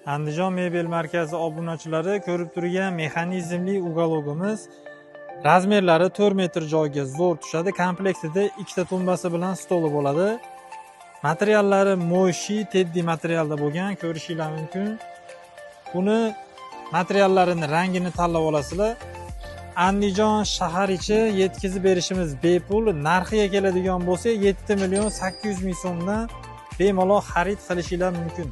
Andijon mebel markazi obunachilari ko'rib turgan mexanizmli ugalogimiz razmerlari 4 metr joyga zo'r tushadi. Komplektida ikkita tumbasi bilan stoli bo'ladi. Materiallari moshi teddi materialda bo'lgan, ko'rishinglar mumkin. Buni materiallarini rangini tanlab olasizlar. Andijon shahar ichi yetkazib berishimiz bepul. Narxiga keladigan bo'lsa 7 million 800 ming so'mdan bemalol xarid qilishinglar mumkin.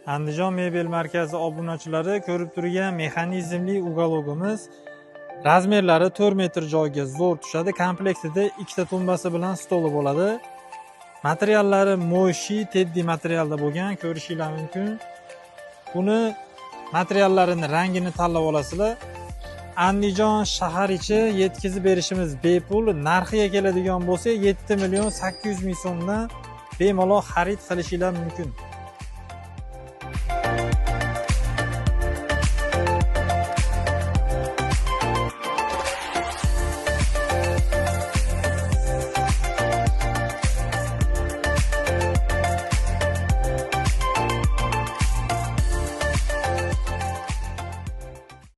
Andijon mebel markazi obunachilari ko'rib turgan mexanizmli ugalogimiz razmerlari 4 metr joyga zo'r tushadi. Komplektida ikkita tumbasi bilan stoli bo'ladi. Materiallari moshi teddi materialda bo'lgan, ko'rishinglar mumkin. Buni materiallarini rangini tanlab olasizlar. Andijon shahar ichi yetkazib berishimiz bepul. Narxiga keladigan bo'lsa 7 million 800 ming so'mdan bemalol xarid qilishinglar mumkin.